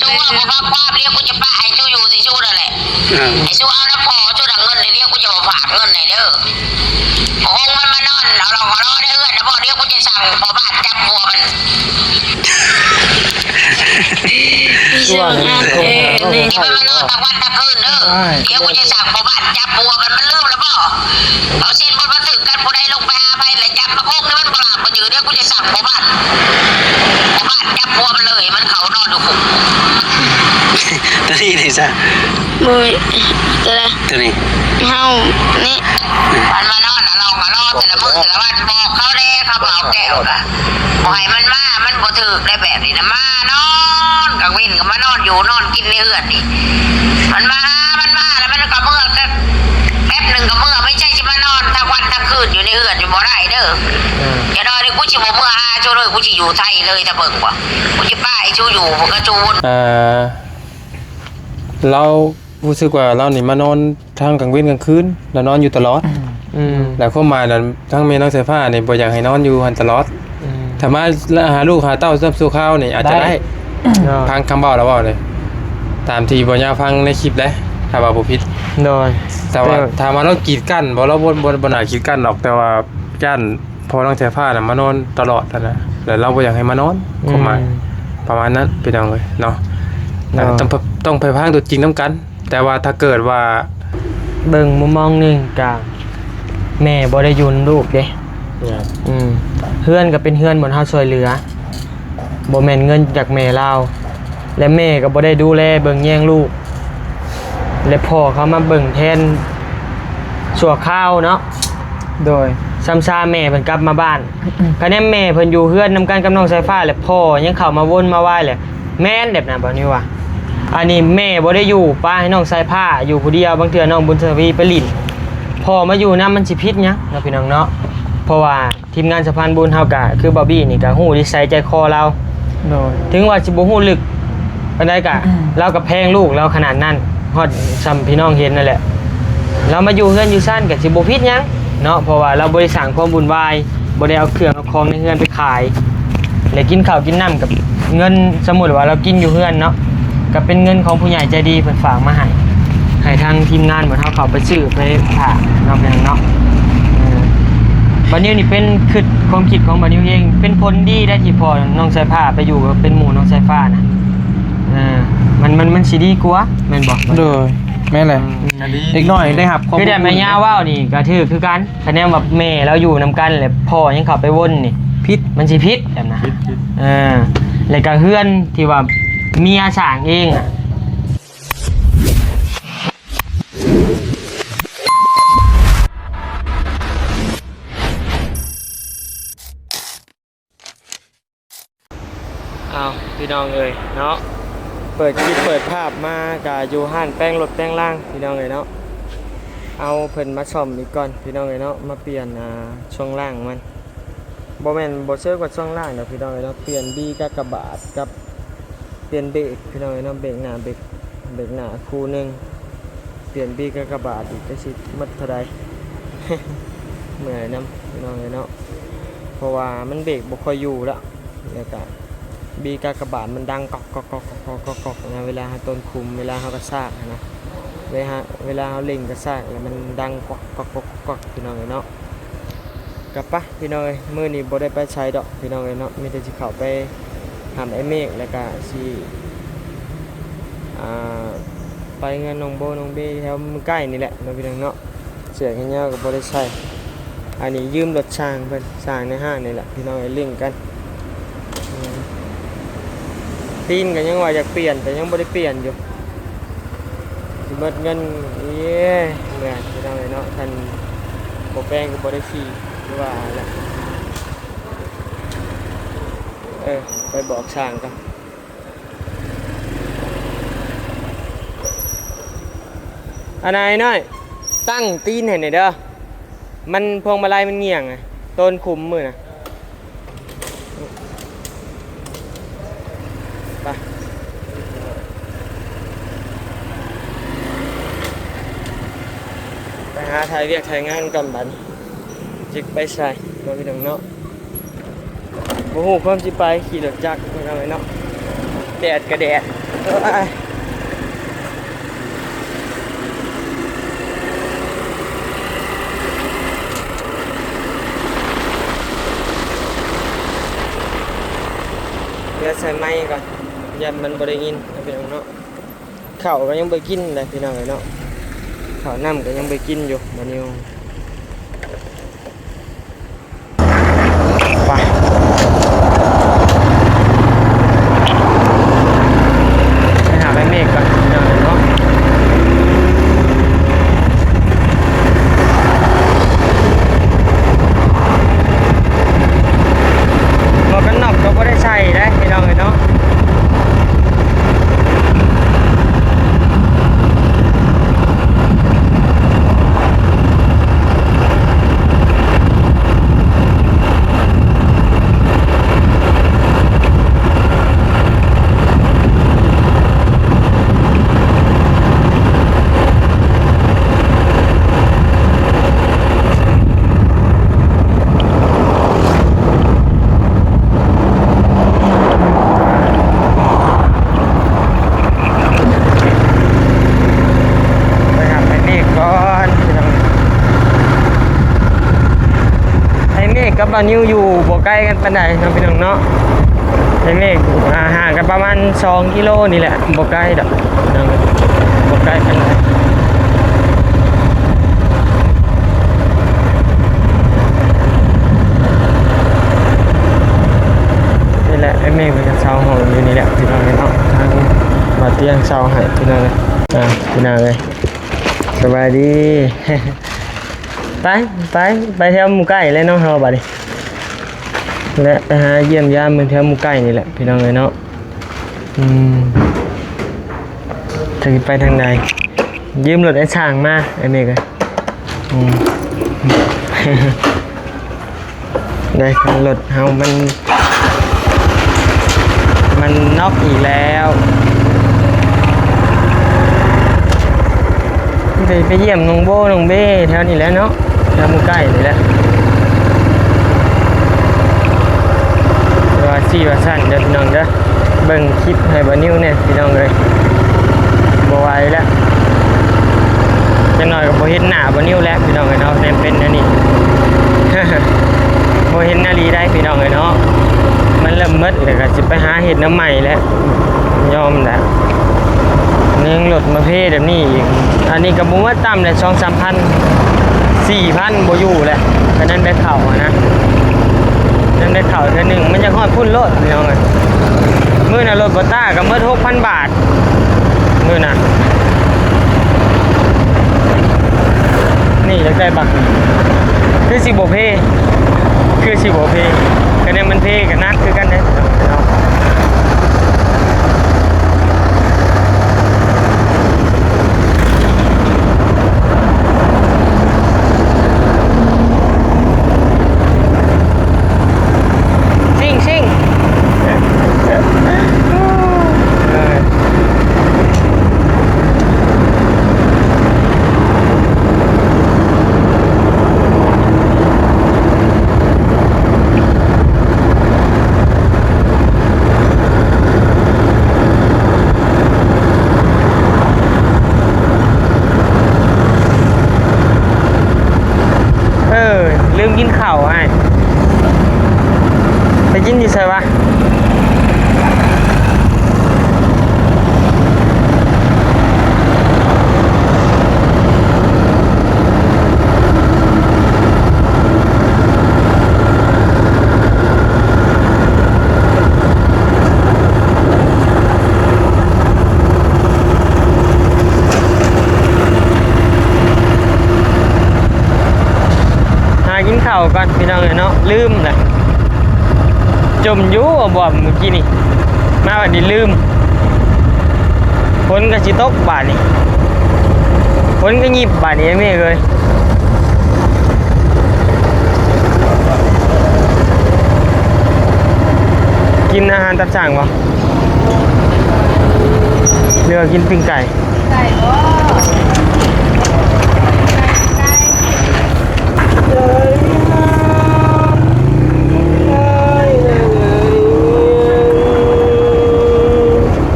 ກູບໍ່ຟັງຄວາມ ດຽວກູຈະປະໃຫ້ຊູຢູ່ແຕ່ຊູນັ້ນແຫຼະ. ເອີ ໃຫ້ຊູເອົານຳພໍ່ຊູນະ ເງິນ ດຽວກູຈະບໍ່ຝາກເງິນໃຫ້ເດີ. ໂອ້ ມັນມານອນເອົາລອງເອົາລໍໃນເຮືອນນະ ດຽວກູຈະສັ່ງພໍ່ບ້ານຈັບຜົວມັນ. ຊ່ວງນັ້ນ ເອີ ນີ້ມັນມານອນທັງວັນທັງຄືນເດີ. ດຽວກູຈະສັ່ງພໍ່ບ້ານຈັບຜົວມັນ. ມັນລືມແລ້ວບໍ່? ເອົາເສັ້ນບົດບັນທຶກກັນ ຜູ້ໃດລົງໄປຫາໃຜ ແລະ ຈັບມາຄຸກໃນມັນບໍ່ລາບບໍ່ຈື່. ດຽວກູຈະສັ່ງພໍ່ບ້ານ ພໍ່ບ້ານຈັບຜົວມັນເລີຍ ມັນເຂົ້ານອນຢູ່ຄຸກ. ຕົວນີ້ເດຊະ? ບໍ່ມີ ຕົວໃດ? ຕົວນີ້ ເຮົານີ້ ມັນມານອນອະລອງອະລໍແຕ່ລະມື້ແຕ່ລະວັນ. ບອກເຂົາແດ່ ເຂົາບໍ່ເອົາແກ້ວນະ ບໍ່ໃຫ້ມັນມາ. ມັນບໍ່ຖືກໄດ໋ແບບນີ້ນະ ມານອນກາງເວັນກໍມານອນຢູ່ນອນກິນໃນເຮືອນນີ້. ມັນມາ ມັນມາແລ້ວມັນກໍເມືອ ແປັບໜຶ່ງກໍເມືອ. ບໍ່ໃຊ່ຊິມານອນທັງວັນທັງຄືນຢູ່ໃນເຮືອນຢູ່ບໍ່ໄດ້ເດີ. ອືມ ຢ່ານ້ອຍນີ້ກູຊິບໍ່ເມືອຫາຊູເລີຍ ກູຊິຢູ່ໄທເລີຍ. ຖ້າເບິ່ງວ່າກູຊິປະໃຫ້ຊູຢູ່ ພວກກະຈູນ. ເອີ ລາວຮູ້ສຶກວ່າລາວນີ້ມານອນທັງກາງເວັນກາງຄືນ ລາວນອນຢູ່ຕະຫຼອດ. ອືມ ແລ້ວຄວາມໝາຍນັ້ນ ທັງແມ່ນ້ອງສາຍຟ້ານີ້ບໍ່ຢາກໃຫ້ນອນຢູ່ຫັ້ນຕະຫຼອດ. ອືມ ຖ້າມາຫາລູກຫາເຕົ້າຊ້ຳຊົ່ວຄາວນີ້ອາດຈະໄດ້ ໄດ້. ໂດຍ ຟັງຄຳເວົ້າລາວເວົ້າເດ້ ຕາມທີ່ບໍ່ຍາວຟັງໃນຄລິບເດ້ ຖ້າວ່າບໍ່ຜິດ. ໂດຍ ແຕ່ວ່າ ແຕ່ວ່າ ຖາມວ່າລາວກີດກັ້ນບໍ່? ລາວບໍ່ ບໍ່ ບໍ່ໜ້າກີດກັ້ນດອກ ແຕ່ວ່າຢ້ານພໍ່ນ້ອງສາຍຟ້ານະມານອນຕະຫຼອດຫັ້ນນະ ແລ້ວລາວບໍ່ຢາກໃຫ້ມານອນ. ອືມ ຄວາມໝາຍປະມານນັ້ນ ພີ່ນ້ອງເອີຍເນາະ. ໂດຍ ຕ້ອງ ຕ້ອງໄປຟັງຕົວຈິງນຳກັນ. ແຕ່ວ່າຖ້າເກີດວ່າ ເບິ່ງມຸມມອງໜຶ່ງກະ ແມ່ບໍ່ໄດ້ຢູ່ນຳລູກເດ້. ອືມ ເຮືອນກໍເປັນເຮືອນບ່ອນເຮົາຊ່ວຍເຫຼືອ ບໍ່ແມ່ນເງິນຈາກແມ່ລາວ ແລະ ແມ່ກໍບໍ່ໄດ້ດູແລເບິ່ງແຍງລູກ ແລະ ພໍ່ເຂົາມາເບິ່ງແທນຊົ່ວຄາວເນາະ. ໂດຍ ຊ້ຳຊາແມ່ເພິ່ນກັບມາບ້ານ. ຄະແນນແມ່ເພິ່ນຢູ່ເຮືອນນຳກັນກັບນ້ອງສາຍຟ້າ ແລະ ພໍ່ຍັງເຂົ້າມາວົນມາວາຍ ແລະ ແມ່ນແບບນັ້ນບໍ່? ນີ້ວ່າ ອັນນີ້ແມ່ບໍ່ໄດ້ຢູ່ ປະໃຫ້ນ້ອງສາຍຟ້າຢູ່ຜູ້ດຽວ. ບາງເທື່ອນ້ອງບຸນທະວີໄປຫຼິ້ນ ພໍ່ມາຢູ່ນຳ ມັນຊິຜິດຫຍັງເນາະ ພີ່ນ້ອງເນາະ. ເພາະວ່າທີມງານສະພານບຸນເຮົາກະ ຄືບາວບີ້ນີ້ກະຮູ້ນິໄສໃຈຄໍລາວ. ໂດຍ ເຖິງວ່າຊິບໍ່ຮູ້ເລິກປານໃດກະ ອືມ ລາວກະແພງລູກລາວຂະໜາດນັ້ນ ຮອດຊ່ຳພີ່ນ້ອງເຫັນນັ້ນແຫຼະ. ລາວມາຢູ່ເຮືອນຢູ່ຊານກະຊິບໍ່ຜິດຫຍັງເນາະ ເພາະວ່າລາວບໍ່ໄດ້ສ້າງຄວາມວຸ່ນວາຍ ບໍ່ໄດ້ເອົາເຄື່ອງເອົາຂອງໃນເຮືອນໄປຂາຍ ແລະ ກິນເຂົ້າກິນນ້ຳກັບເງິນ. ສົມມຸດວ່າລາວກິນຢູ່ເຮືອນເນາະ ກໍເປັນເງິນຂອງຜູ້ໃຫຍ່ໃຈດີເພິ່ນຝາກມາໃຫ້ ໃຫ້ທາງທີມງານໝູ່ເຮົາເຂົ້າໄປຊື້ໄປຝາກເນາະ ພີ່ນ້ອງເນາະ. ເອີ ບາດນິວນີ້ເປັນຄຶດ ຄວາມຄິດຂອງບາດນິວເອງ ເປັນຜົນດີໄດ໋ທີ່ພໍ່ນ້ອງສາຍຟ້າໄປຢູ່ເປັນໝູ່ນ້ອງສາຍຟ້ານະ. ເອີ ມັນ ມັນ ມັນຊິດີກວ່າແມ່ນບໍ່? ໂດຍ ແມ່ນແຫຼະ ອືມ ເດັກນ້ອຍໄດ້ຮັບຄວາມ ຄືແບບແມ່ຍ່າເວົ້ານີ້ກໍຖືກຄືກັນ. ຄະແນນວ່າແມ່ລາວຢູ່ນຳກັນ ແລະ ພໍ່ຍັງເຂົ້າໄປວົນນີ້ ຜິດ ມັນຊິຜິດແບບນັ້ນ. ຜິດ ຜິດ ເອີ ແລະກະເຮືອນທີ່ວ່າເມຍສ້າງເອງອະ. ເອົາ ພີ່ນ້ອງເອີຍເນາະ ເປີດຄລິບເປີດພາບມາກະຢູ່ຮ້ານແປງລົດແປງລາງ ພີ່ນ້ອງເອີຍເນາະ. ເອົາເພິ່ນມາສ້ອມອີກກ່ອນ ພີ່ນ້ອງເອີຍເນາະ ມາປ່ຽນ ອ່າ ຊ່ວງລ່າງມັນ. ບໍ່ແມ່ນ ບໍ່ເຊີງວ່າຊ່ວງລ່າງດອກ ພີ່ນ້ອງເອີຍເນາະ ປ່ຽນບີກາກະບາດກັບປ່ຽນເບກ ພີ່ນ້ອງເອີຍເນາະ ເບກໜ້າ ເບກ ເບກໜ້າຄູ່ໜຶ່ງ ປ່ຽນບີກາກະບາດອີກ ຈັກຊິໝົດເທົ່າໃດ ເມື່ອຍນຳ ພີ່ນ້ອງເອີຍເນາະ ເພາະວ່າມັນເບກບໍ່ຄ່ອຍຢູ່ແລ້ວ. ແລ້ວກະບີກາກະບາດມັນດັງກອກໆໆໆນະ ເວລາເຮົາຕົ້ນຂຸມ ເວລາເຮົາກະຊາກຫັ້ນນະ ເວລາ ເວລາເຮົາເລັ່ງກະຊາກ ແລ້ວມັນດັງກອກໆໆໆ ພີ່ນ້ອງເອີຍເນາະ. ກະປະ ພີ່ນ້ອງເອີຍ ມື້ນີ້ບໍ່ໄດ້ໄປໃສດອກ ພີ່ນ້ອງເອີຍເນາະ ມີແຕ່ຊິເຂົ້າໄປຫາອ້າຍເມກ ແລ້ວກະຊິ ອ່າ ໄປເຮືອນນ້ອງໂບນ້ອງເບແຖວໃກ້ນີ້ແຫຼະເນາະ ພີ່ນ້ອງເນາະ. ເສື້ອແຂນຍາວກໍບໍ່ໄດ້ໃສ່ ອັນນີ້ຢືມລົດຊ່າງເພິ່ນ ຊ່າງໃນຮ້ານນີ້ແຫຼະ ພີ່ນ້ອງເອີຍ ຫຼິ້ນກັນ. ອືມ ຕີນກໍຍັງວ່າຢາກປ່ຽນ ແຕ່ຍັງບໍ່ໄດ້ປ່ຽນຢູ່ ຊິໝົດເງິນ ເອີຍ ເມື່ອຍ ພີ່ນ້ອງເອີຍເນາະ ຄັນບໍ່ແປງກໍບໍ່ໄດ້ຂີ່ ຄືວ່າແຫຼະ. ເອີ ໄປບອກຊ່າງກ່ອນ. ອັນນັ້ນ ອ້າຍນ້ອຍ ຕັ້ງຕີນໃຫ້ແດ່ເດີ ມັນ ພວງມາໄລມັນງ່ຽງ ໂຕນຂຸມມື້ນະ. ໄປ ໄປຫາຖ່າຍວຽກຖ່າຍງານກ່ອນບາດນີ້ ຈັກໄປໃສເນາະ ພີ່ນ້ອງເນາະ. ບໍ່ຮູ້ຄວາມຊິໄປ ຂີ່ລົດຈັກ ພີ່ນ້ອງເອີຍເນາະ ແດດກະແດດ ໂອ້ຍ ດຽວໃສ່ໄມກ່ອນ ຢ້ານມັນບໍ່ໄດ້ຍິນເນາະ ພີ່ນ້ອງເນາະ. ເຂົ້າກໍຍັງບໍ່ກິນເລີຍພີ່ນ້ອງເອີຍເນາະ ເຂົ້ານ້ຳກໍຍັງບໍ່ກິນຢູ່ ບາດນີ້ ໄປ ໄປຫາໄອ້ເມກກ່ອນພີ່ນ້ອງເອີຍເນາະ. ໝວກກັນນັອກກໍບໍ່ໄດ້ໃສ່ເດ້ພີ່ນ້ອງເອີຍເນາະ. ໄປຫາໄອ້ເມກກ່ອນ ພີ່ນ້ອງ. ໄອ້ເມກກັບບ່າວນິວຢູ່ບໍ່ໃກ້ກັນປານໃດເນາະ ພີ່ນ້ອງເນາະ. ໄອ້ເມກ ອ່າ ຫ່າງກັນປະມານສອງກິໂລນີ້ແຫຼະ ບໍ່ໃກ້ດອກ ພີ່ນ້ອງ ບໍ່ໃກ້ປານໃດ. ນີ້ແຫຼະ ໄອ້ເມກເພິ່ນກໍເຊົ່າຫ້ອງຢູ່ນີ້ແຫຼະ ພີ່ນ້ອງເນາະ ທາງບ່າວຕຽງເຊົ່າໃຫ້ ພີ່ນ້ອງເອີຍ. ອ່າ ພີ່ນ້ອງເອີຍ ສະບາຍດີ. ໄປ ໄປ ໄປແຖວໝູ່ໄກ່ແລ້ວເນາະ ເຮົາບາດນີ້ ແລະ ໄປຫາຢ້ຽມຢາມເບິ່ງແຖວໝູ່ໄກ່ນີ້ແຫຼະ ພີ່ນ້ອງເອີຍເນາະ. ອືມ ຈັກຊິໄປທາງໃດ ຢືມລົດໄອ້ຊ່າງມາ ໄອ້ເມກເອີຍ. ອືມ ໄດ້ ລົດເຮົາມັນ ມັນນັອກອີກແລ້ວ. ໄປ ໄປຢ້ຽມນ້ອງໂບ ນ້ອງເບ້ ແຖວນີ້ແຫຼະເນາະ ແຖວໝູ່ໄກ່ນີ້ແຫຼະ ວ່າຊີ້ວ່າຊັ້ນເດີພີ່ນ້ອງເດີ. ເບິ່ງຄລິບໃຫ້ບ່າວນິວແດ່ພີ່ນ້ອງເອີຍ ບໍ່ໄຫວແລ້ວ ຈັກໜ້ອຍກໍບໍ່ເຫັນໜ້າບ່າວນິວແລ້ວພີ່ນ້ອງເອີຍເນາະ. ແນມເປັນແນວນີ້ ບໍ່ເຫັນອີ່ຫຼີໄດ໋ພີ່ນ້ອງເອີຍເນາະ. ມັນເລີ່ມໝົດແລ້ວກໍຊິໄປຫາເຮັດແນວໃໝ່ແລ້ວ ຍອມແລ້ວ. ຍັງລົດມາເພແບບນີ້ອີກ ອັນນີ້ກໍບໍ່ວ່າຕ່ຳແຫຼະ ສອງສາມພັນ ສີ່ພັນບໍ່ຢູ່ແຫຼະ ຄັນນັ້ນໄດ້ເຂົ້າຫັ້ນນະ ນັ້ນໄດ້ເຂົ້າເທື່ອໜຶ່ງ ມັນຢາກຮອດພຸ້ນໂລດພີ່ນ້ອງເອີຍ. ມື້ນັ້ນລົດບໍ່ຕ້າກໍໝົດຫົກພັນບາດ ມື້ນັ້ນ. ນີ້ຢາກໄດ້ບັກນີ້ ຄືຊິບໍ່ເພ ຄືຊິບໍ່ເພ ຄັນແມ່ນມັນເພກໍໜັກຄືກັນເດ້. ຊິງ ຊິງ ເອີ ລືມກິນເຂົ້າອ້າຍ ໄປກິນຢູ່ໃສວະ? ຫາກິນເຂົ້າກ່ອນພີ່ນ້ອງເອີຍເນາະ ລືມແຫຼະ. ຈົ່ມຢູ່ບໍ່ບອມມື້ກີ້ນີ້ ມາບັດນີ້ລືມ. ຝົນກໍຊິຕົກບາດນີ້ ຝົນກໍຫຍິບບາດນີ້ ແມ່ເອີຍ. ກິນອາຫານຕາມສັ່ງບໍ່ ຫຼືວ່າກິນປີ້ງໄກ່? ໄກ່ບໍ່?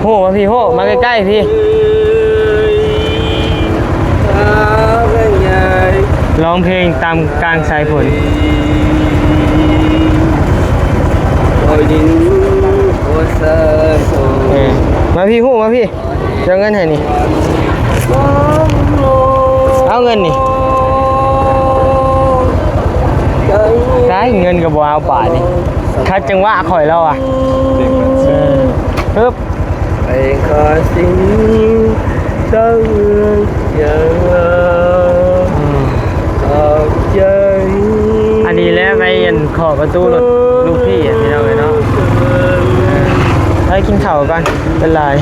ໂຫ ມາພີ່ ໂຫ ມ ໃກ້ພີ່ ຮ້ອງເພງຕາມກາງສາຍຝົນ. ເອີ ມາພີ່ ຮູ້ມາພີ່ ເອົາເງິນໃຫ້ນີ້ ເອົາເງິນນີ້ ໄດ້ເງິນກໍບໍ່ເອົາບາດນີ້ ຂັດຈັງຫວະຂ້ອຍແລ້ວອະ ເອີ ຮຶບ. ອັນນີ້ແຫຼະໄປອັນ ເຄາະປະຕູລົດລູກພີ່ ພີ່ນ້ອງເອີຍເນາະ ເອີ ໄປກິນເຂົ້າກ່ອນ ເປັນຫຼາຍ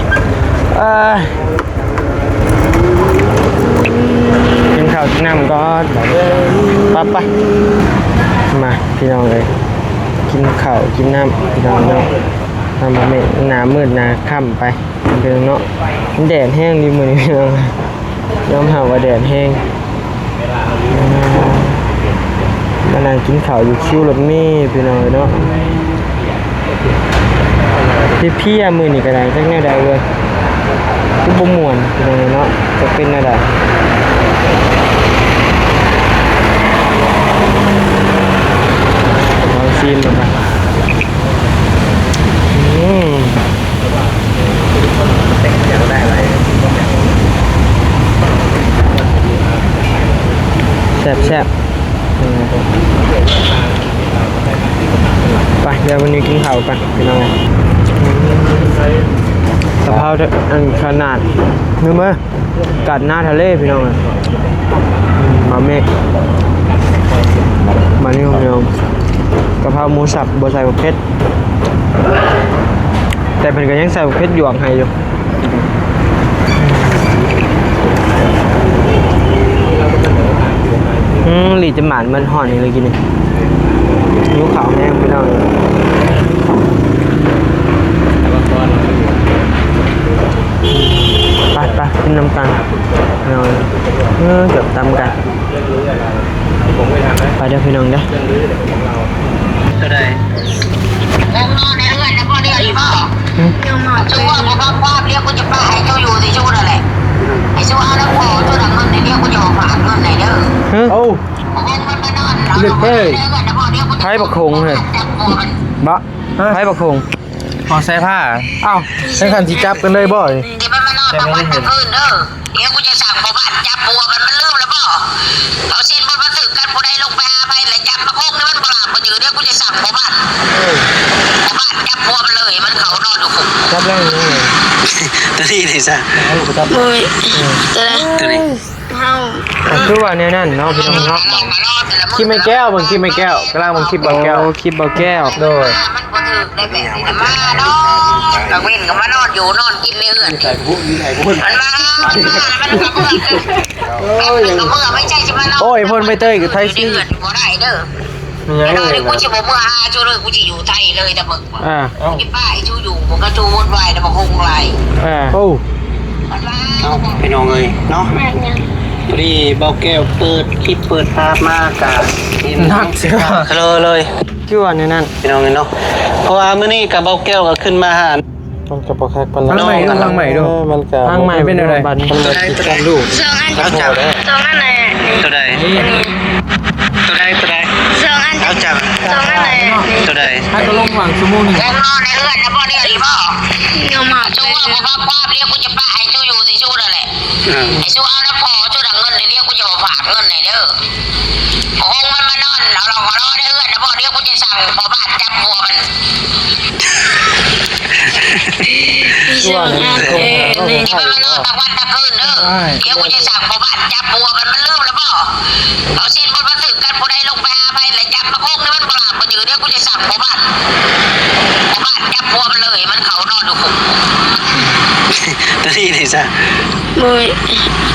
ເອີ ກິນເຂົ້າກິນນ້ຳກ່ອນ ໄປໆ ມາພີ່ນ້ອງເອີຍ ກິນເຂົ້າກິນນ້ຳ ພີ່ນ້ອງເນາະ ທຳມະເມດ ໜ້າມືດໜ້າຄ່ຳໄປ ເດີເນາະ ມັນແດດແຮງດີມື້ນີ້ພີ່ນ້ອງ ຍອມຮັບວ່າແດດແຮງ ມານັ່ງກິນເຂົ້າຢູ່ຄິວລົດເມພີ່ນ້ອງເອີຍເນາະ ເພຍໆ ມື້ນີ້ກໍໄດ້ ຈັກແນວໃດເວີຍ ຄືບໍ່ມ່ວນພີ່ນ້ອງເອີຍເນາະ ຈັກເປັນແນວໃດ ລອງຊີມເບິ່ງກ່ອນ ອືມ ແຊບໆ ໄປ ດຽວວັນນີ້ກິນເຂົ້າກັນພີ່ນ້ອງ ອືມ ກະເພົາ ອັນຂະໜາດ ເບິ່ງເບິ່ງ ກັດໜ້າທະເລພີ່ນ້ອງ ມາເມກ ມານີ້ພີ່ນ້ອງ ກະເພົາໝູສັບບໍ່ໃສ່ບັກເຜັດ ແຕ່ເພິ່ນກໍຍັງໃສ່ບັກເຜັດຫຍວກໃຫ້ຢູ່ ອືມ ຫຼີດຈະໝານມັນຮ້ອນນີ້ເລີຍກິນນີ້ ຫິວເຂົ້າແຮງພີ່ນ້ອງ ໄປໆ ກິນນຳກັນ ເອີ ເກືອບຕຳກັນ ໄປເດີພີ່ນ້ອງເດີ ຕົວໃດ? ເຈົ້າວ່າບໍ່ຮັບຄວາມດຽວກູຈະປະໃຫ້ເຈົ້າຢູ່ທີ່ຊູນັ້ນແຫຼະ ໃຫ້ຊູເອົານຳພໍ່ເຈົ້ານຳເງິນໃນດຽວກູຈະອອກຝາກເງິນໃຫ້ເດີ ຮະ? ໂອ້ ເລັກເອີຍ ໃຜບັກຫົງເຮີ້ຍ ບະ ຮະ? ໃຜບັກຫົງ? ຂອງສາຍຟ້າ ອ້າວ ຈັ່ງຊັ້ນຊິຈັບກັນເລີຍບໍ່ນີ້? ດຽວມັນມານອນຕາງວັນຕາງຄືນເດີ ດຽວກູຈະສັ່ງພໍ່ບ້ານຈັບຜົວມັນ ມັນລືມແລ້ວບໍ່? ເອົາເສັ້ນບົດບັນທຶກກັນ ຜູ້ໃດລົງໄປຫາໃຜແລ້ວຈັບມາຄົງນີ້ ມັນບໍ່ລາບບໍ່ຈື່ ດຽວກູຈະສັ່ງພໍ່ບ້ານ ເອີ ພໍ່ບ້ານຈັບຜົວມັນເລີຍ ມັນເຂົ້ານອນຢູ່ຄຸກ ຈັບແລ້ວ ຕົວນີ້ເດຊະ ເອົາບໍ່ຈັບ ໂອ້ຍ ເອີ ຕົວໃດ? ຕົວນີ້ ເຮົາ ກໍຄືວ່າແນວນັ້ນເນາະ ພີ່ນ້ອງເນາະ ຄລິບແມ່ແກ້ວ ເບິ່ງຄລິບແມ່ແກ້ວ ກຳລັງເບິ່ງຄລິບບ່າວແກ້ວ ໂອ້ ຄລິບບ່າວແກ້ວ ໂດຍ ມັນບໍ່ຖືກໄດ້ແບບນີ້ນະ ມານອນ ກາງເວັນກໍມານອນຢູ່ນອນກິນໃນເຮືອນນີ້ ມັນມາ ມັນມາ ມັນກໍເມືອ ເອີ ຍັງ ມັນກໍເມືອ ໄມ່ໃຊ່ຊິມານອນ ໂອ້ຍ ເພິ່ນໃບເຕີຍກໍໄທຊີ ຢູ່ໃນເຮືອນບໍ່ໄດ້ເດີ ແນ່ນອນ ກູຊິບໍ່ເມືອຫາເຈົ້າເລີຍ ກູຊິຢູ່ໄທເລີຍ ແຕ່ເບິ່ງ ອ່າ ເອົ້າ ຊິປ້າໃຫ້ຊູຢູ່ ບໍ່ກະຕູວຸ່ນວາຍນະ ບັກຫົງຫຼາຍ ອ່າ ໂອ້ ເອົ້າ ພີ່ນ້ອງເອີຍເນາະ ພໍດີບ່າວແກ້ວເປີດຄລິບເປີດພາບມາກະເຫັນ ໜັກເສຍ ເລີຍ ຄືວ່າແນວນັ້ນ ພີ່ນ້ອງເອີຍເນາະ ເພາະວ່າມື້ນີ້ກະບ່າວແກ້ວກະຂຶ້ນມາຫາ ມັນກະບໍ່ຄັກປານໃດ ທາງໃໝ່ເດີ້ ທາງໃໝ່ເດີ້ ເອີ ມັນກະ ທາງໃໝ່ເປັນແນວໃດ ມັນເລີຍຕິດກັນລູກ ສອງອັນ ເອົາ ໂຕໃດ? ສອງອັນແຫຼະ ໂຕໃດ? ໂຕໃດ? ໂຕໃດ? ສອງອັນ ເອົາຈັບ ສອງອັນແຫຼະ ໂຕໃດ? ໃຫ້ກໍລົງຫວ່າງຊົ່ວໂມງໜຶ່ງ ຍັງນອນໃນເຮືອນນະບໍ່ ດຽວນີ້ບໍ່? ຍັງມາ ຈູວ່າບໍ່ຟັງຄວາມ ດຽວກູຈະປະໃຫ້ຊູຢູ່ທີ່ຊູນັ້ນແຫຼະ ອືມ ໃຫ້ຊູເອົານຳພໍ່ຊູນະເງິນ ດຽວກູຈະບໍ່ຝາກເງິນໃຫ້ເດີ້ ໂອ້ ມັນມານອນເອົາລອງເອົາລອໃນເຮືອນນະບໍ່ ດຽວກູຈະສັ່ງພໍ່ບ້ານຈັບຜົວມັນ ສອງອັນແຫຼະ ນີ້ ນີ້ມັນມານອນທັງວັນທັງຄືນເດີ້ ດຽວກູຈະສັ່ງພໍ່ບ້ານຈັບຜົວມັນ ມັນລືມແລ້ວບໍ່? ເອົາເຊັນບົດບັນທຶກກັນ ຜູ້ໃດລົງໄປຫາໃຜແລ້ວຈັບມາຄຸກນີ້ ມັນບໍ່ລາບບໍ່ຈື່ ດຽວກູຈະສັ່ງພໍ່ບ້ານ ພໍ່ບ້ານຈັບຜົວມັນເລີຍ ມັນເຂົ້ານອນຢູ່ຄຸກ ໂຕນີ້ເດຊະ ໂອ້ຍ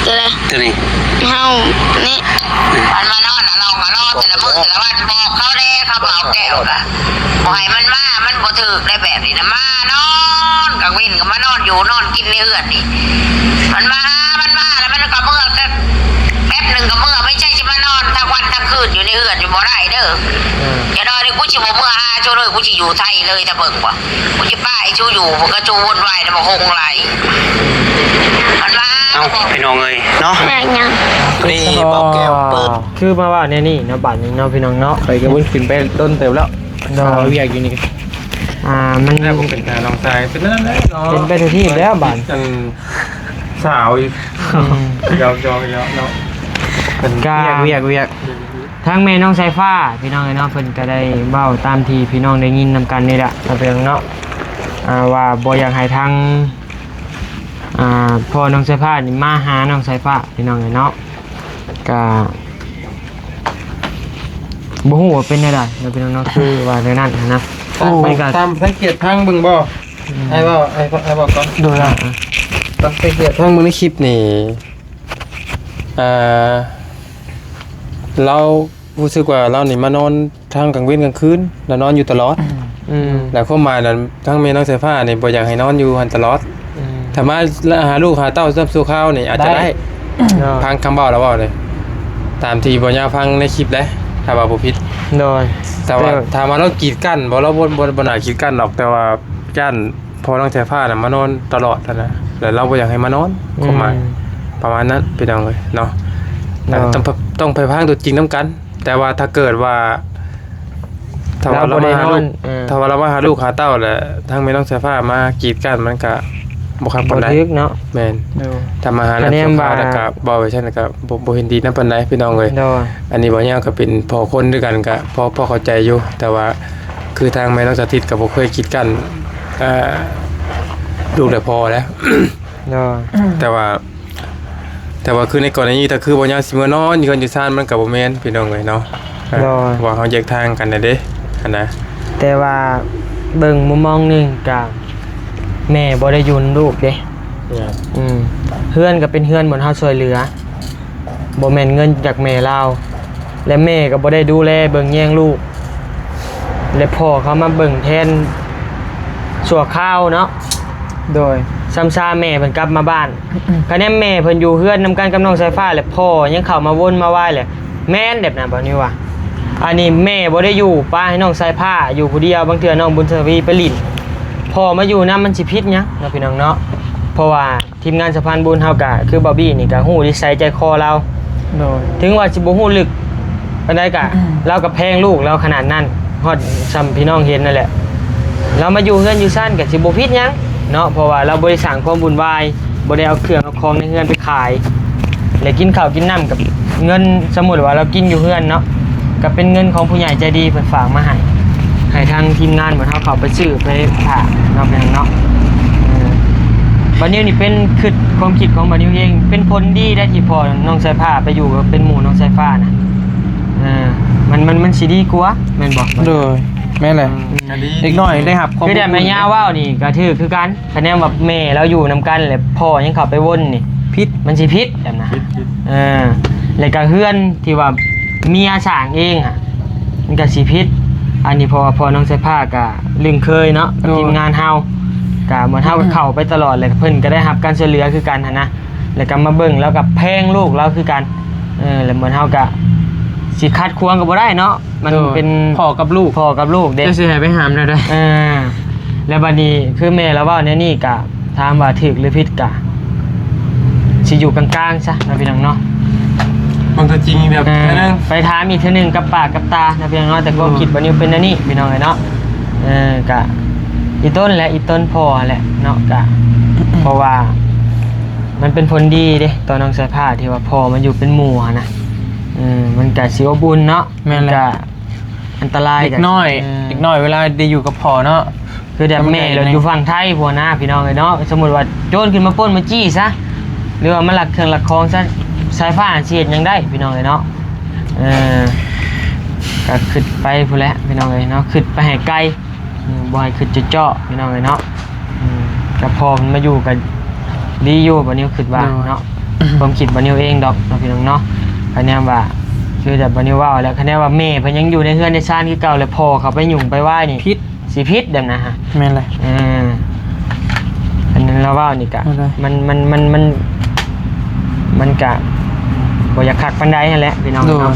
ໂຕໃດ? ໂຕນີ້ ເຮົານີ້ ມັນມານອນອະລອງອະລອແຕ່ລະມື້ແຕ່ລະວັນ ບອກເຂົາແດ່ ຄຳເວົ້າແກ້ວກະ ບໍ່ໃຫ້ມັນມາ ມັນບໍ່ຖືກໄດ້ແບບນີ້ນະ ມານອນ ກາງເວັນກໍມານອນຢູ່ນອນກິນໃນເຮືອນນີ້ ມັນມາ ມັນມາແລ້ວມັນກໍເມືອ ແປັບໜຶ່ງກໍເມືອ ໄມ່ໃຊ່ຊິມານອນທັງວັນທັງ ຄືນຢູ່ໃນເຮືອນນີ້ບໍ່ໄດ້ເດີ. ເອີ ຢ່ານ້ອຍນີ້ກູຊິບໍ່ເມືອຫາເຈົ້າເລີຍ, ກູຊິຢູ່ໄທເລີຍ ຖ້າເບິ່ງວ່າ ກູຊິປະໃຫ້ເຈົ້າຢູ່ ເພິ່ນກໍເຈົ້າວຸ່ນວາຍນຳບັກຫົງຫຼາຍ. ມັນວ່າ ເອົ້າ ພີ່ນ້ອງເອີຍເນາະ ແມ່ນຫຍັງ? ນີ້ ບໍ່ ເບົາແກ້ວເປີດ ຄືມາວ່າແນວນີ້ເນາະ ບາດນີ້ເນາະ ພີ່ນ້ອງເນາະ. ຂ້ອຍກໍບໍ່ໄດ້ຂຶ້ນໄປດົນເຕີບແລ້ວ ໂດຍ ຫາວຽກຢູ່ນີ້. ອ່າ ມັນ ແລ້ວບໍ່ເປັນຕານ້ອງຊາຍ ເປັນນັ້ນແຫຼະເນາະ ເປັນໄປທຸກທີ່ແລ້ວບາດ ອັນສາວຢູ່. ອືມ ຢອກໆໆ ເນາະ ເປັນ ກະ ວຽກ ວຽກ ວຽກ ທາງແມ່ນ້ອງສາຍຟ້າ ພີ່ນ້ອງເອີຍເນາະ ເພິ່ນກໍໄດ້ເວົ້າຕາມທີ່ພີ່ນ້ອງໄດ້ຍິນນຳກັນນີ້ແຫຼະ ເນາະ ພີ່ນ້ອງເນາະ ອ່າ ວ່າບໍ່ຢາກໃຫ້ທາງ ອ່າ ພໍ່ນ້ອງສາຍຟ້ານີ້ມາຫານ້ອງສາຍຟ້າ ພີ່ນ້ອງເອີຍເນາະ. ກະບໍ່ຮູ້ວ່າເປັນແນວໃດເນາະ ພີ່ນ້ອງເນາະ ຄືວ່າແນວນັ້ນຫັ້ນນະ. ໂອ້ ມັນກະ ຕາມສັງເກດທາງເບິ່ງບໍ່? ອືມ ອ້າຍເວົ້າ ອ້າຍ ອ້າຍເວົ້າກ່ອນ ໂດຍ ຕາມສັງເກດທາງເບິ່ງໃນຄລິບນີ້ ອ່າ ລາວ ຮູ້ສຶກວ່າລາວນີ້ມານອນທັງກາງເວັນກາງຄືນ ແລ້ວນອນຢູ່ຕະຫຼອດ. ອືມ ແລ້ວຄວາມໝາຍນັ້ນ ທັງແມ່ນ້ອງສາຍຟ້ານີ້ບໍ່ຢາກໃຫ້ນອນຢູ່ຫັ້ນຕະຫຼອດ. ອືມ ຖ້າມາຫາລູກຫາເຕົ້າຊ້ຳຊົ່ວຄາວນີ້ອາດຈະໄດ້ ໄດ້ ເນາະ ຟັງຄຳເວົ້າລາວເວົ້າເດ້ ຕາມທີ່ບໍ່ຍາວຟັງໃນຄລິບເດ້ ຖ້າວ່າບໍ່ຜິດ. ໂດຍ ແຕ່ວ່າ ແຕ່ ຖາມວ່າລາວກີດກັ້ນບໍ່? ລາວບໍ່ ບໍ່ ບໍ່ໜ້າກີດກັ້ນດອກ ແຕ່ວ່າຢ້ານພໍ່ນ້ອງສາຍຟ້ານະມານອນຕະຫຼອດຫັ້ນນະ ແລ້ວລາວບໍ່ຢາກໃຫ້ມານອນ ອືມ ຄວາມໝາຍປະມານນັ້ນ ພີ່ນ້ອງເອີຍເນາະ. ໂດຍ ຕ້ອງ ຕ້ອງໄປຟັງຕົວຈິງນຳກັນ. ແຕ່ວ່າຖ້າເກີດວ່າ ຖ້າວ່າລາວບໍ່ໄດ້ນອນ ເອີ ຖ້າວ່າລາວມາຫາລູກຫາເຕົ້າ ແລ້ວທາງແມ່ນ້ອງສາຍຟ້າມາກີດກັ້ນ ມັນກະບໍ່ຄັກປານໃດ ບໍ່ຖືກເນາະ. ແມ່ນ ໂດຍ ຖ້າມາຫາ ຄັນແນມວ່າ ແລ້ວກະເວົ້າໄປຊັ້ນກະບໍ່ ບໍ່ເຫັນດີນຳປານໃດ ພີ່ນ້ອງເອີຍ. ໂດຍ ອັນນີ້ບໍ່ຍາວກໍເປັນພໍ່ຄົນຄືກັນ ກະພໍ ພໍເຂົ້າໃຈຢູ່ ແຕ່ວ່າຄືທາງແມ່ນ້ອງສາທິດກໍບໍ່ເຄີຍກີດກັ້ນ ເອີ ລູກແລະພໍ່ແຫຼະ. ໂດຍ ແຕ່ວ່າ ແຕ່ວ່າຄືໃນກໍລະນີ ຖ້າຄືບໍ່ຍາວຊິເມືອນອນຢູ່ເຮືອນຢູ່ຊານ ມັນກໍບໍ່ແມ່ນ ພີ່ນ້ອງເອີຍເນາະ. ໂດຍ ວ່າເຮົາແຍກທາງກັນແລ້ວເດ້ ຫັ້ນນະ. ແຕ່ວ່າເບິ່ງມຸມມອງໜຶ່ງກະ ແມ່ບໍ່ໄດ້ຢູ່ນຳລູກເດ້. ອືມ ເຮືອນກໍເປັນເຮືອນບ່ອນເຮົາຊ່ວຍເຫຼືອ ບໍ່ແມ່ນເງິນຈາກແມ່ລາວ ແລະແມ່ກໍບໍ່ໄດ້ດູແລເບິ່ງແຍງລູກ ແລະພໍ່ເຂົາມາເບິ່ງແທນຊົ່ວຄາວເນາະ. ໂດຍ ຊ້ຳຊາແມ່ເພິ່ນກັບມາບ້ານ ຄະແນນແມ່ເພິ່ນຢູ່ເຮືອນນຳກັນກັບນ້ອງສາຍຟ້າ ແລະພໍ່ຍັງເຂົ້າມາວົນມາວາຍ ແລະແມ່ນແບບນັ້ນ ບ່າວນິວວ່າ ອັນນີ້ແມ່ບໍ່ໄດ້ຢູ່ ປະໃຫ້ນ້ອງສາຍຟ້າຢູ່ຜູ້ດຽວ. ບາງເທື່ອນ້ອງບຸນທະວີໄປຫຼິ້ນ ພໍ່ມາຢູ່ນຳ ມັນຊິຜິດຫຍັງເນາະ ພີ່ນ້ອງເນາະ. ເພາະວ່າ ທີມງານສະພານບຸນເຮົາກະ ຄືບາວບີ້ນີ້ກະຮູ້ນິໄສໃຈຄໍລາວ. ໂດຍ ເຖິງວ່າຊິບໍ່ຮູ້ເລິກປານໃດກະ ອືມ ລາວກະແພງລູກລາວຂະໜາດນັ້ນ ຮອດຊ່ຳພີ່ນ້ອງເຫັນນັ້ນແຫຼະ. ລາວມາຢູ່ເຮືອນຢູ່ຊານກະຊິບໍ່ຜິດຫຍັງເນາະ ເພາະວ່າລາວບໍ່ໄດ້ສ້າງຄວາມວຸ່ນວາຍ ບໍ່ໄດ້ເອົາເຄື່ອງເອົາຂອງໃນເຮືອນໄປຂາຍ ແລະກິນເຂົ້າກິນນ້ຳກັບເງິນ ສົມມຸດວ່າລາວກິນຢູ່ເຮືອນເນາະ ກໍເປັນເງິນຂອງຜູ້ໃຫຍ່ໃຈດີເພິ່ນຝາກມາໃຫ້ ໃຫ້ທາງທີມງານຂອງເຮົາເຂົ້າໄປຊື້ໄປຝາກເນາະ ພີ່ນ້ອງເນາະ. ເອີ ບາດນີ້ນີ້ເປັນຄຶດ ຄວາມຄິດຂອງບາດນີ້ເອງ ເປັນຜົນດີໄດ໋ທີ່ພໍ່ນ້ອງສາຍຟ້າໄປຢູ່ເປັນໝູ່ນ້ອງສາຍຟ້ານະ. ເອີ ມັນ ມັນ ມັນຊິດີກວ່າແມ່ນບໍ່? ໂດຍ ແມ່ນແຫຼະ ອືມ ເດັກນ້ອຍໄດ້ຮັບຄວາມ ຄືແບບແມ່ຍ່າເວົ້ານີ້ກໍຖືກຄືກັນ. ຄະແນນວ່າແມ່ລາວຢູ່ນຳກັນ ແລະພໍ່ຍັງເຂົ້າໄປວົນນີ້ ຜິດ ມັນຊິຜິດຫັ້ນນະ. ຜິດ ຜິດ ເອີ ແລະກະເຮືອນທີ່ວ່າເມຍສ້າງເອງຫັ້ນ ມັນກະຊິຜິດ. ອັນນີ້ເພາະວ່າພໍ່ນ້ອງສາຍຟ້າກະລຶ້ງເຄີຍເນາະ ກັບ ໂດຍ ທີມງານເຮົາ ກະເໝືອນເຮົາກໍເຂົ້າໄປຕະຫຼອດ ແລະເພິ່ນກໍໄດ້ຮັບການຊ່ວຍເຫຼືອຄືກັນຫັ້ນນະ ແລະກໍມາເບິ່ງ ລາວກໍແພງລູກລາວຄືກັນ. ເອີ ແລະເໝືອນເຮົາກໍຊິຂັດຂວາງກໍບໍ່ໄດ້ເນາະ. ມັນ ໂດຍ ເປັນພໍ່ກັບລູກ ພໍ່ກັບລູກເດ້ ຈະຊິໃຫ້ໄປຫ້າມແນວໃດ? ເອີ ແລ້ວບັດນີ້ຄືແມ່ລາວເວົ້າແນວນີ້ກະ ຖາມວ່າຖືກຫຼືຜິດກະ ຊິຢູ່ກາງໆຊະເນາະ ພີ່ນ້ອງເນາະ. ຄວາມຕົວຈິງແບບ ເອີ ແນວໜຶ່ງ ໄປຖາມອີກເທື່ອໜຶ່ງກັບປາກກັບຕາເນາະ ພີ່ນ້ອງເນາະ. ແຕ່ຄວາມ ໂດຍ ຄິດບັດນີ້ເປັນແນວນີ້ ພີ່ນ້ອງເອີຍເນາະ. ເອີ ກະອີ່ຕົນແຫຼະ ອີ່ຕົນພໍ່ແຫຼະເນາະ ກະ ເພາະວ່າມັນເປັນຜົນດີເດ້ ຕໍ່ນ້ອງສາຍຟ້າທີ່ວ່າພໍ່ມາຢູ່ເປັນໝູ່ຫັ້ນນະ. ເອີ ມັນກະຊິອົບອຸ່ນເນາະ. ແມ່ນແຫຼະ ກະ ອັນຕະລາຍ ເດັກນ້ອຍ ເອີ ເດັກນ້ອຍເວລາໄດ້ຢູ່ກັບພໍ່ເນາະ ຄືແບບແມ່ລາວຢູ່ຝັ່ງໄທພຸ້ນນະ ພີ່ນ້ອງເອີຍເນາະ. ສົມມຸດວ່າໂຈນຂຶ້ນມາປຸ້ນມາຈີ້ຊະ ຫຼືວ່າມາລັກເຄື່ອງລັກຂອງຊະ ສາຍຟ້າຊິເຮັດຫຍັງໄດ້ ພີ່ນ້ອງເອີຍເນາະ. ເອີ ກໍຄິດໄປພຸ້ນແຫຼະ ພີ່ນ້ອງເອີຍເນາະ ຄິດໄປໃຫ້ໄກ ອືມ ບໍ່ໃຫ້ຄິດເຈາະໆ ພີ່ນ້ອງເອີຍເນາະ. ອືມ ກັບພໍ່ມັນມາຢູ່ກໍດີຢູ່ ບາດນີ້ຄິດວ່າ ໂດຍ ເນາະ ຄວາມຄິດບາດນີ້ເອງດອກເນາະ ພີ່ນ້ອງເນາະ. ຄະແນນວ່າ ຄືແບບບາດນີ້ເວົ້າແລ້ວ ຄະແນນວ່າແມ່ເພິ່ນຍັງຢູ່ໃນເຮືອນໃນຊານຄືເກົ່າ ແລ້ວພໍ່ເຂົາໄປຫຍຸ້ງໄປວາຍນີ້ ຜິດ ຊິຜິດແບບນັ້ນຮະ. ແມ່ນແຫຼະ ເອີ ອັນນັ້ນລາວເວົ້ານີ້ກະ ແມ່ນແຫຼະ ມັນ ມັນ ມັນ ມັນ ມັນກະບໍ່ຢາກຄັກປານໃດຫັ້ນແຫຼະ ພີ່ນ້ອງເນາະ. ໂດຍ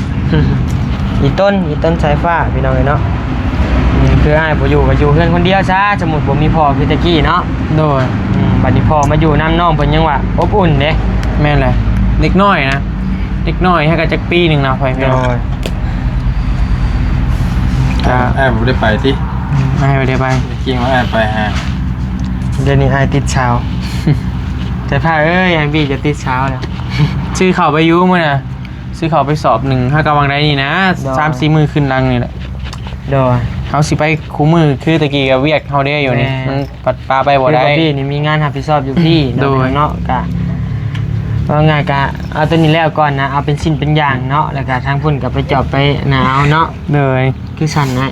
ອີ່ຕົນ ອີ່ຕົນສາຍຟ້າ ພີ່ນ້ອງເອີຍເນາະ. ອືມ ຄືອ້າຍບໍ່ຢູ່ກໍຢູ່ເຮືອນຄົນດຽວຊະ ສົມມຸດບໍ່ມີພໍ່ຄືແຕ່ກີ້ເນາະ. ໂດຍ. ອືມ ບັດນີ້ພໍ່ມາຢູ່ນຳ ນ້ອງເພິ່ນຍັງວ່າອົບອຸ່ນເດ້. ແມ່ນແຫຼະ ເດັກນ້ອຍນະ ເດັກນ້ອຍຫາກະຈັກປີໜຶ່ງນະ ພໍ່ແມ່. ໂດຍ. ກໍອ້າຍບໍ່ໄດ້ໄປຕິ? ອືມ ອ້າຍບໍ່ໄດ້ໄປ. ກິນວ່າອ້າຍໄປຫາ ດຽວນີ້ອ້າຍຕິດສາວ. ແຕ່ພາເອີຍ ອ້າຍບີຈະຕິດສາວແລ້ວ. ຊື້ເຂົ້າໄປຢູ່ມື້ນະ ຊື້ເຂົ້າໄປສອບໜຶ່ງ ຫາກະຫວ່າງໃດນີ້ນະ. ໂດຍ. ສາມສີ່ມື້ຂຶ້ນຫຼັງນີ້ແຫຼະ. ໂດຍ. ເຮົາຊິໄປຄູ່ມື້ຄືແຕ່ກີ້ ກະວຽກເຮົາເດ້ຢູ່ນີ້ ແມ່ນ ມັນປັດປະໄປບໍ່ໄດ້. ຄືບອບບີນີ້ມີງານຮັບຜິດຊອບຢູ່ພີ້ເນາະ. ໂດຍ. ເນາະ ກະເວົ້າງ່າຍກະເອົາໂຕນີ້ແລ້ວກ່ອນນະ ເອົາເປັນສິ່ງເປັນຢ່າງເນາະ ແລ້ວກະທາງພຸ້ນກະໄປຈອບໄປໜາວເນາະ. ໂດຍ. ຄືສັ່ນນະ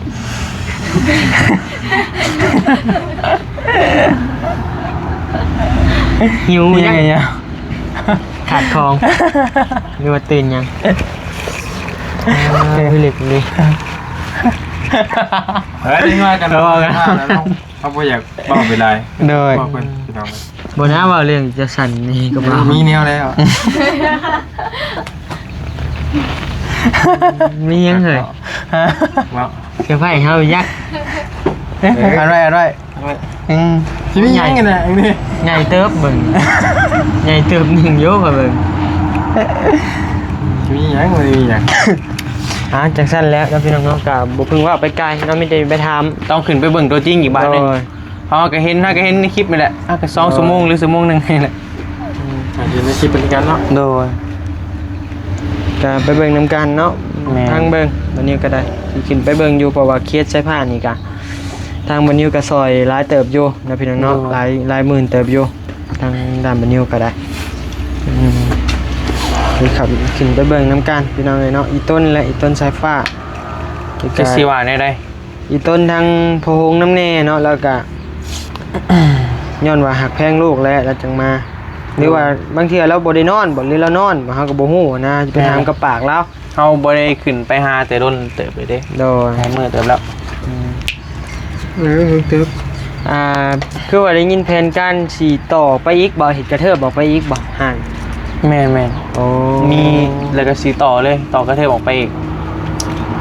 ຫິວ ຍັງ ຍັງ ຍັງ ຂາດຂອງ ຫຼືວ່າຕື່ນຫຍັງ? ເອີ ເອີ ເລັກເລີຍ. ເອີ ໄດ້ວ່າກັນ ເອີ ເວົ້າກັນ ເຮົາບໍ່ຢາກເວົ້າໄປຫຼາຍ. ໂດຍ. ເວົ້າເພິ່ນ ພີ່ນ້ອງ ບໍ່ນາເວົ້າເລື່ອງຈະສັ່ນນີ້ກໍບໍ່ ມີແນວແລ້ວ. ມີຫຍັງເຮີ້ຍ? ເວົ້າ ເຊີໄພເຮົາຍັກ. ເອີ ອັນໄວ້ ອັນໄວ້. ອືມ ຊິມີຫຍັງກັນນະອັນນີ້? ໃຫຍ່ເຕີບເບິ່ງ ໃຫຍ່ເຕີບໜຶ່ງຢູ່ຂ້ອຍເບິ່ງ. ຊິມີຫຍັງ ບໍ່ໄດ້ມີຫຍັງ. ອ່າ ຈັ່ງຊັ້ນແຫຼະເນາະ ພີ່ນ້ອງເນາະ ກະບໍ່ເພິ່ງເວົ້າໄປໄກເນາະ ມີແຕ່ໄປຖາມ ຕ້ອງຂຶ້ນໄປເບິ່ງຕົວຈິງອີກບາດໜຶ່ງ. ໂດຍ. ເຮົາກະເຫັນ ເຮົາກະເຫັນໃນຄລິບນີ້ແຫຼະ ເຮົາກະສອງ ໂດຍ ຊົ່ວໂມງ ຫຼື ຊົ່ວໂມງໜຶ່ງນີ້ແຫຼະ. ອືມ ກະເຫັນໃນຄລິບເປັນກັນເນາະ. ໂດຍ. ກະໄປເບິ່ງນຳກັນເນາະ. ແມ່ນ. ທາງເບິ່ງ ບ່າວນິວກະໄດ້ຊິຂຶ້ນໄປເບິ່ງຢູ່ ເພາະວ່າເຂດສາຍຟ້ານີ້ກະ ທາງບ່າວນິວກະຊ່ອຍຫຼາຍເຕີບຢູ່ເນາະ ພີ່ນ້ອງເນາະ. ໂດຍ. ຫຼາຍ ຫຼາຍໝື່ນເຕີບຢູ່ ທາງດ້ານບ່າວນິວກະໄດ້. ອືມ ຄືຂັບຂຶ້ນໄປເບິ່ງນຳກັນ ພີ່ນ້ອງເອີຍເນາະ ອີ່ຕົນ ແລະ ອີ່ຕົນສາຍຟ້າ. ກະຊິວ່າແນວໃດ? ອີ່ຕົນທາງພໍ່ໂຮງນຳແດ່ເນາະ ແລ້ວກະ ຍ້ອນວ່າຮັກແພງລູກແຫຼະ ລາວຈັ່ງມາ ຫຼືວ່າ ອ່າ ບາງເທື່ອລາວບໍ່ໄດ້ນອນບໍ ຫຼືລາວນອນບໍ ເຮົາກໍບໍ່ຮູ້ນະ ຊິໄປຖາມ ແມ່ນ ກັບປາກລາວ. ເຮົາບໍ່ໄດ້ຂຶ້ນໄປຫາແຕ່ດົນເຕີບເລີຍເດ້. ໂດຍ. ຫຼາຍມື້ເຕີບແລ້ວ. ອືມ ເອີ ເຕີບ. ອ່າ ຄືວ່າໄດ້ຍິນແຜນການຊິຕໍ່ໄປອີກບໍ ເຮັດກະເທີບອອກໄປອີກບໍ ຫ້າງ? ແມ່ນໆ. ໂອ້ ມີ ແລ້ວກໍຊິຕໍ່ເລີຍ ຕໍ່ກະເທີບອອກໄປອີກ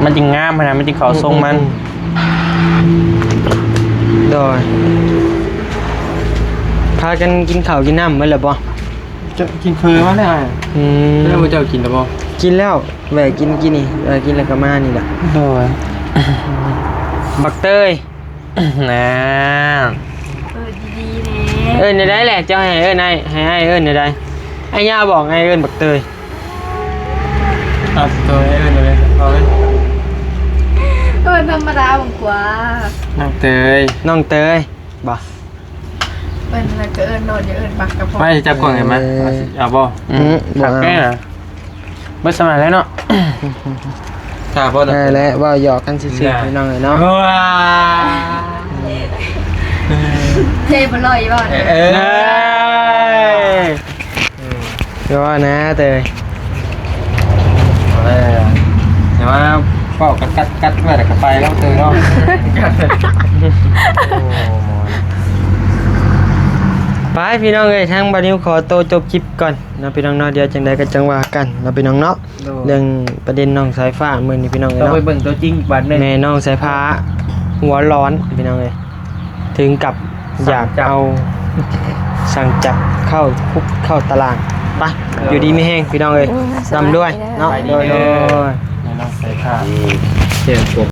ມັນຈຶ່ງງາມຫັ້ນນະ ມັນຈຶ່ງເຂົ້າຊົງມັນ. ອືມໆໆ. ໂດຍ. ພາກັນກິນເຂົ້າກິນນ້ຳໝົດແລ້ວບໍ? ຈະກິນເຝີມາແລ້ວ. ອືມ ແລ້ວເຈົ້າກິນແລ້ວບໍ? ກິນແລ້ວ ແວ່ກິນກີ້ນີ້ ແວ່ກິນແລ້ວກໍມານີ້ແຫຼະ. ໂດຍ. ບັກເຕີຍ ນາ ເອີ້ນດີໆແດ່. ເອີ້ນແນວໃດແຫຼະ? ເຈົ້າໃຫ້ເອີ້ນອ້າຍ ໃຫ້ອ້າຍເອີ້ນແນວໃດ? ອ້າຍຍາບອກ ອ້າຍເອີ້ນບັກເຕີຍ. ເອົາໂຕໃຫ້ເອີ້ນເລີຍ ເອົາເລີຍ. ເອີ້ນທຳມະດາເບິ່ງກວ່າ. ນ້ອງເຕີຍ ນ້ອງເຕີຍບໍ? ເອີ້ນແລ້ວກໍເອີ້ນໂລດ ຢ່າເອີ້ນບັກກະເພາະ. ໄປຈັບກ້ອງໃຫ້ມາ. ເອີ ເອົາບໍ່? ອືມ ຄັກແນ່ນະ. ບໍ່ສະບາຍແລ້ວເນາະ ຖ້າບໍ່ໄດ້ ນັ້ນແຫຼະ ເວົ້າຫຍອກກັນຊື່ໆ ພີ່ນ້ອງເອີຍເນາະ. ເຈບໍ່ລອຍບໍ່? ເອີ ເອີ ຢ່າວ່ານະເຕີຍ. ເອີ ຢ່າວ່າເວົ້າກັດໆໄວ້ແລ້ວກໍໄປແລ້ວເຕີຍເນາະ. ໄປ ພີ່ນ້ອງເອີຍ ທາງບ່າວນິວຂໍໂຕຈົບຄລິບກ່ອນເນາະ ພີ່ນ້ອງເນາະ. ດຽວຈັ່ງໃດກໍຈັ່ງວ່າກັນເນາະ ພີ່ນ້ອງເນາະ. ໂດຍ. ເລື່ອງປະເດັນນ້ອງສາຍຟ້າມື້ນີ້ ພີ່ນ້ອງເອີຍເນາະ ຕ້ອງໄປເບິ່ງຕົວຈິງບາດໜຶ່ງ. ແມ່ນ້ອງສາຍຟ້າຫົວຮ້ອນ ພີ່ນ້ອງເອີຍ ເຖິງກັບຢາກເອົາສັງຈັບເຂົ້າຄຸກເຂົ້າຕາລາງ. ໄປ ໂດຍ ຢູ່ດີມີແຮງ ພີ່ນ້ອງເອີຍ ໂດຍ ລ່ຳລວຍເນາະ. ໂດຍ ໂດຍ ແມ່ນ້ອງສາຍຟ້າ ອືມ ເຊີນ.